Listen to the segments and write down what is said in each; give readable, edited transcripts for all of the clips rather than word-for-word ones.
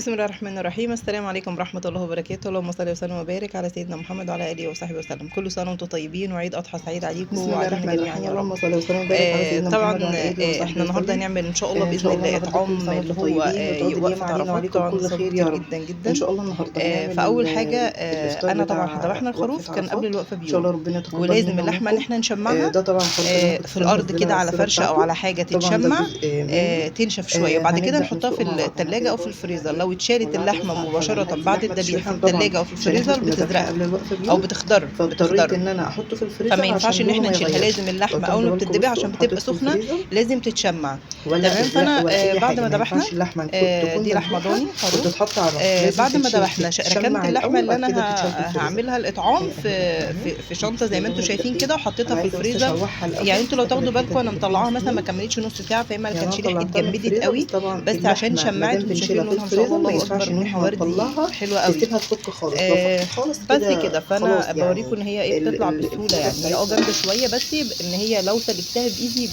بسم الله الرحمن الرحيم. السلام عليكم ورحمة الله وبركاته. اللهم صل وسلم وبارك على سيدنا محمد وعلى آله وصحبه وسلم. كل سنة وانتم طيبين وعيد أضحى سعيد عليكم بسم الله وعلينا الرحمن جميعا الرحيم. يا رب. اللهم صل وسلم وبارك على سيدنا طبعا، محمد وعلى آله وصحبه احنا النهارده وسلم. هنعمل ان شاء الله ان باذن شاء الله الله النهارده كل اطعام سنة اللي وانتم هو طيبين وتعود الايام وقفه علينا عرفات. وعليكم طبعا بكل صابوا خير يا كتير رب. جدا ان جدا. شاء الله النهارده هنعمل فاول حاجة الافطار انا طبعا بتاع ذبحنا وقفه الخروف كان قبل عرفات. الوقفة ان شاء بيوم، الله ربنا يتقبل ولازم منا اللحمة ان ومنكم. احنا نشمعها ده طبعا الخروف اللي انا كنت في لسه الارض كده منزله على الصورة فرشه او بتاعته. على حاجة طبعا ده تتشمع، جزء منه. تنشف شوية، وبعد كده هنبدا نحطها نسلقه في مع بعض. انا التلاجة كده او في برضه الفريزر. ايه لو اتشالت ولعت بس اللحمة على الحلة. مباشرة انا عايزه بعد اللحمة الذبيح في تشويحا طبعا التلاجة او في عشان احنا الفريزر كنا ذابحينها بتزرق قبل الوقفة او بيوم، بتخضر فاضطريت بتخضر. ان انا احطه في الفريزر فما ينفعش عشان ان لونه احنا ما نشيلها، يغيرش. لازم لو اللحمة اول تاخدوا ما بالكم بتتذبح بصوا عشان بتبقى حطيته في سخنة الفريزر لازم تتشمع. ولا تمام. ازرق فانا ولا اي بعد حاجة. ما ما ذبحنا ينفعش اللحمة تكون دي لحمه مذبوحه ضاني خروف. وتتحط على النار، لازم بعد ما تتشيل ذبحنا ركنت تتشمع اللحمة الاول اللي وبعد انا كده تتشال في الفريزر. هعملها الاطعام اهي في اهي في في شنطه بصوا زي ما لون انتم شايفين ايه. كده، وحطيتها انا في عايزه بس الفريزر. اشوحها يعني الاول، انتوا لو تاخد تاخدوا الحتة بالكم انا اللي فيها مطلعاها مثلا ما السمين. كملتش نص ساعة، فهي ما يعني انا كانتش لحقت طلعتها من اتجمدت الفريزر، بس قوي، طبعا بس عشان اللحمة ما شمعت دام وانتم شايفين بنشيلها في لونها ما شاء الله الفريزر ما الله ينفعش اكبر، ان ريحه احنا وردي نطلعها حلوة قوي. نسيبها تفك خالص. لو آه، فكت خالص بس كده كده. خلاص فانا بوريكم يعني ان هي ايه بتطلع بسهولة، الفوطه يعني هي بتاعتها. جامدة شوية، بس ان هي لو سلكتها بايدي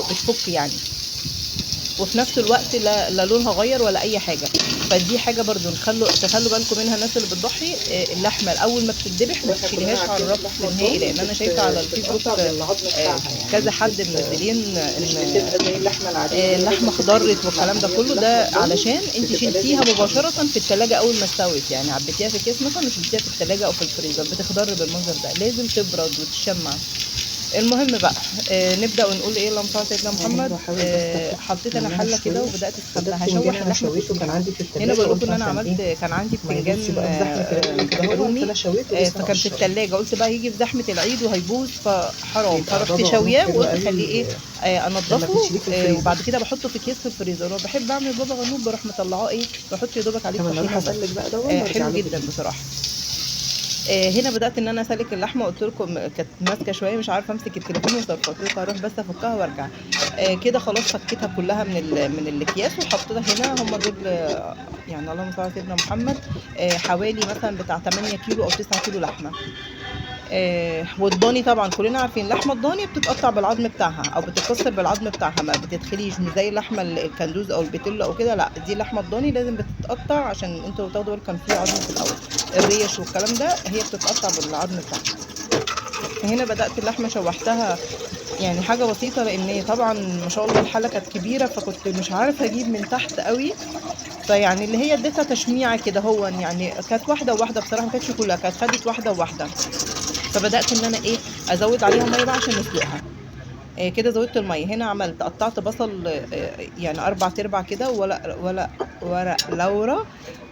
بتفك يعني، وفي نفس الوقت لا لونها غير ولا اي حاجة. فدي حاجة برضو تخلوا بالكم منها الناس اللي بتضحي. اللحمة الاول ما بتتذبح ما واحنا كلنا تشيلهاش على عارفين الرف اللحمة نهائي، الضاني لان انا شايفه على الفيسبوك بتتقطع بالعظم بتاعها، يعني كذا حد منزلين مش ان بتبقى زي اللحمة العادية اللي هي اللحمة لازم خضرت تتقلي. لا، والكلام ده هي كله، اللحمة ده الضاني علشان انت بتبقى لازم شلتيها العظم مباشرة بتاعها. في التلاجة اول ما استوت، يعني عبيتيها في كيس مثلا وشلتيها في التلاجة او في الفريزر بتخضر بالمنظر ده، لازم تبرد وتشمع. المهم بقى نبدا ونقول ايه، اللهم صل على سيدنا انا هنا محمد. بحاول بس اخد حطيت انا منها حله كده شوية، وبدات وده اسخنها، بتنجان هشوح انا اللحمة شويته كان تشويحه. عندي في هنا التلاجة، بقول قلت لكم ان انا عشان عملت ايه كان عندي ما يبوظش بتنجان بقى في زحمة العيد وكده اهو، رومي، فانا شويته لسه فكان في هقشره. التلاجة، قلت بقى يجي في زحمة العيد وهيبوظ فحرام، بيبقى فرحت بابا غنوج شوياه حلو وقلت خليه قوي ايه لما انضفه، بتشيليه في الفريزر. وبعد كده بحطه في اكياس في الفريزر. وبحب اعمل بابا غنوج بروح مطلعاه ايه، بحط يا دوبك عليه طب انا اروح الطحينه وبس. اسلك بقى دون وارجع حلو لكم جدا تاني. بصراحة. هنا بدات ان انا اسلك اللحمة، قلت لكم كانت ماسكه شوية مش عارفه امسك التليفون وصرفت، قلت لكم هروح بس افكها وارجع. كده خلاص فكيتها كلها من الاكياس وحطيتها هنا. هم دول يعني اللهم صل على سيدنا محمد، حوالي مثلا بتاع 8 كيلو او 9 كيلو لحمه. والضاني طبعا كلنا عارفين اللحمة الضاني بتتقطع بالعظم بتاعها او بتتكسر بالعظم بتاعها، ما بتدخليش مش زي اللحمة الكندوز او البتلو او كده، لا دي اللحمة الضاني لازم بتتقطع، عشان انتوا تاخدوا بالكم كان في عظم في الاول، الريش والكلام ده هي بتتقطع بالعظم بتاعها. هنا بدات اللحمة شوحتها يعني حاجة بسيطة، لان طبعا ما شاء الله الحلة كانت كبيرة فكنت مش عارفه اجيب من تحت قوي، فيعني اللي هي اديتها تشميعه كده، هو يعني كانت واحدة وواحدة بصراحة، ما كانتش كلها، كانت خدت واحدة وواحدة. فبدات ان انا ايه ازود عليها مية بقى عشان نسلقها. كده زودت المية. هنا عملت قطعت بصل يعني 4/4 كده ولا ورق لورا،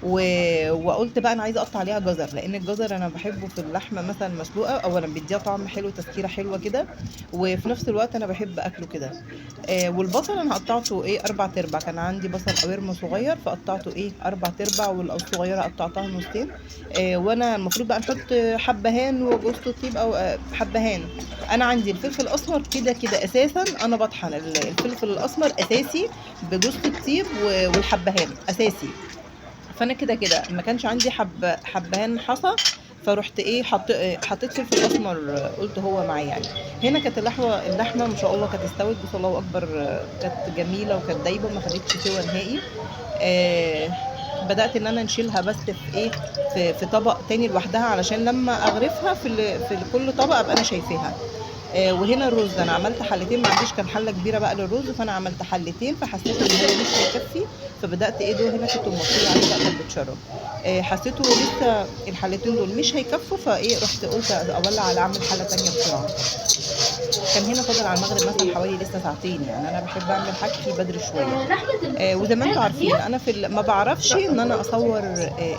وقلت بقى انا عايزه اقطع عليها جزر، لان الجزر انا بحبه في اللحمة مثلا مسلوقة، اولا بيديها طعم حلو تسكيره حلوة كده، وفي نفس الوقت انا بحب اكله كده. والبصل انا قطعته ايه 4/4، كان عندي بصل قويرم صغير فقطعته ايه 4/4، والصغيرة قطعتها نصين. وانا المفروض بقى نحط حبهان وجوز الطيب او حبهان. انا عندي الفلفل الاسمر كده كده اساسا، انا بطحن الفلفل الاسمر اساسي بجوز الطيب والحبهان اساسي، فانا كده كده ما كانش عندي حبهان حصى، فرحت ايه حطيت فلفل اسمر، قلت هو معايا يعني. هنا كانت اللحمة ما شاء الله كانت استوت، بس الله اكبر، كانت جميلة وكانت دايبه ما خدتش سوى نهائي. بدات ان انا نشيلها بس في ايه في طبق تاني لوحدها، علشان لما اغرفها في كل طبق ابقى انا شايفاها. وهنا الرز انا عملت حلتين، ما عنديش كان حله كبيرة بقى للرز، فانا عملت حلتين، فحسيت ان هو مش هيكفي، فبدات ايه دول هنا كنت موطيه عليه بقى كانت بتشرب. حسيته لسه الحلتين دول مش هيكفوا، فايه رحت قلت اولع على اعمل حله تانية بسرعة. كان هنا فاضل على المغرب مثلا حوالي لسه ساعتين، يعني انا بحب اعمل حاجتي بدري شوية. وزي ما انتم عارفين انا ما بعرفش ان انا اصور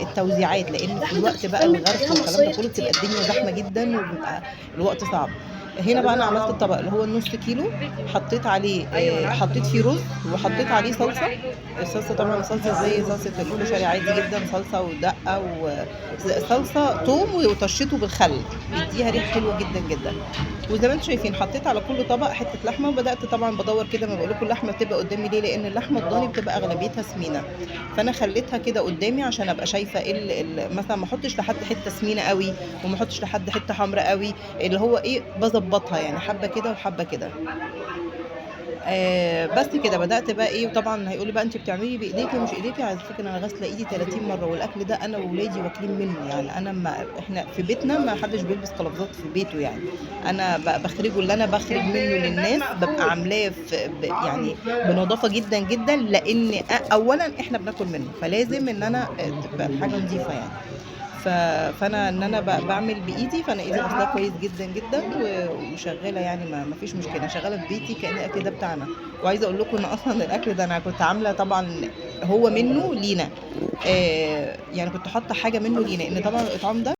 التوزيعات، لان في الوقت بقى الغرف والكلام ده كله بتبقى الدنيا زحمة جدا وبيبقى الوقت صعب. هنا بقى انا عملت الطبق اللي هو النص كيلو، حطيت عليه حطيت فيه رز وحطيت عليه صلصه. الصلصه طبعا صلصه زي صلصه الكشري عادي جدا، صلصه ودقة وصلصه توم وطشيته بالخل، بيديها ريحه حلوة جدا جدا. وزي ما انتم شايفين حطيت على كل طبق حتة لحمه، وبدات طبعا بدور كده، ما بقول لكم اللحمة بتبقى قدامي ليه؟ لان اللحمة الضاني بتبقى اغلبيتها سمينه، فانا خليتها كده قدامي عشان ابقى شايفه ايه مثلا ما احطش لحد حتة سمينه قوي وما احطش لحد حتة حمراء قوي، اللي هو ايه بظبطها يعني، حبه كده وحبه كده. بس كده بدات بقى ايه. وطبعا هيقولي بقى انت بتعملي بايديكي ومش ايديكي، على فكرة انا غاسله ايدي 30 مرة، والاكل ده انا وولادي واكلين منه يعني. انا ما احنا في بيتنا ما حدش بيلبس قلافزات في بيته يعني. انا بخرجه اللي انا بخرج منه للناس ببقى عاملاه يعني بنظافه جدا جدا، لان اولا احنا بناكل منه، فلازم ان انا تبقى الحاجة نظيفة يعني. فانا ان انا بعمل بايدي، فانا ايدي غسلاها كويس جدا جدا وشغالة يعني، ما فيش مشكلة، شغالة في بيتي كان الاكل ده بتاعنا. وعايزه اقول لكم ان اصلا الاكل ده انا كنت عامله طبعا هو منه لينا، يعني كنت حاطه حاجة منه لينا، ان طبعا الاطعام ده